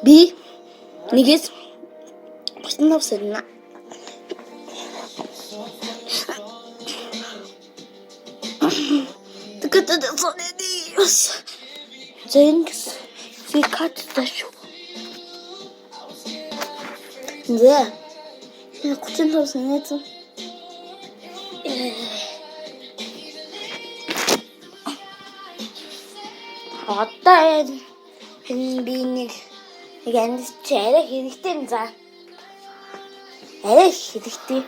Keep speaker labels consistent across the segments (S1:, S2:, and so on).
S1: Би нэгээс 35 сарна. Тэгэхээр бас за энэ би кат шүү. За 35 сарна. Одоо энэ би нэг амьд чи арай хэрэгтэй юм за. Арай хэрэгтэй.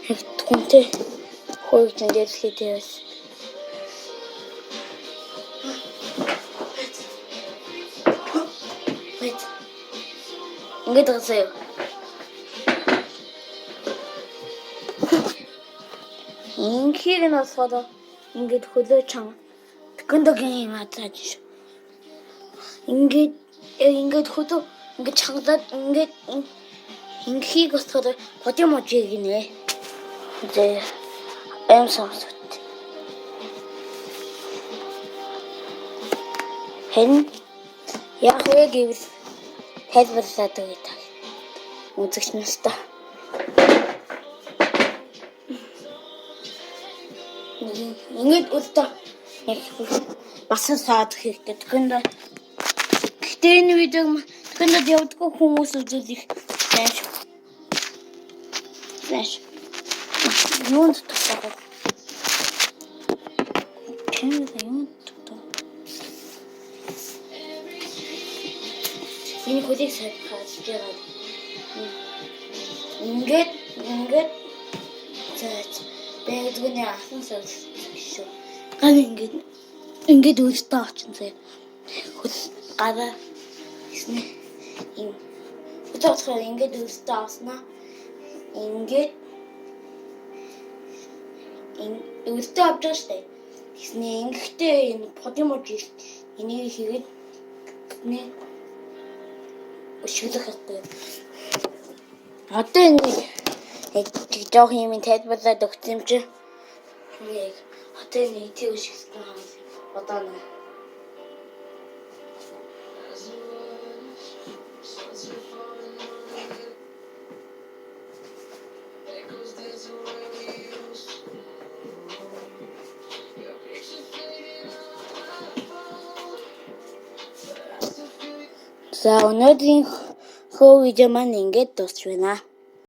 S1: Яг түнтэй хөөж энэ дэлхий дээрс. Wait. Ингээд байгаа юу? Инхийг нь болохоор ингээд хөлөө чанга. Тэкэндогийн юм атаж шүү. Ингээд ингээд хөлөө ингээд чангалаад ингээд инхийг болохоор бодиможиг гинэ. Зэ аим сонсот. Харин яг вэ гэвэл тайлбарлаад өгье та. Үзэгч нартай. Ингээд өдөө яг бас саад хэрэгтэй. Тэгэхэд гэхдээ энэ видеог тэгэхэд явдггүй хүмүүс үзэл их сайн шүү. Сайн шүү. Юунд тогтоох вэ? Камера юунд тогтоох? Энэ хөлийг сайн хааж байгаа. Ингээд ингээд за байдгүй асан шүү. Ган ингээд ингээд өөртөө очин заяа. Хөл гараа гэснэ юм. Өдөр ингээд өөртөө авснаа. Ингээд өөртөө авч байгаа штэ. Гэснэ ингэхдээ энэ подимож энийг хийгээд нэ өшөглөх хэрэгтэй. Одоо энийг яг жоох юм тайлбарлаад өгсөн юм чи. Яг одоо энийг тэг өшөглөсөн юм одоо нэ. За өнөөдрийн хөө видео маань ингээд дуусч байна.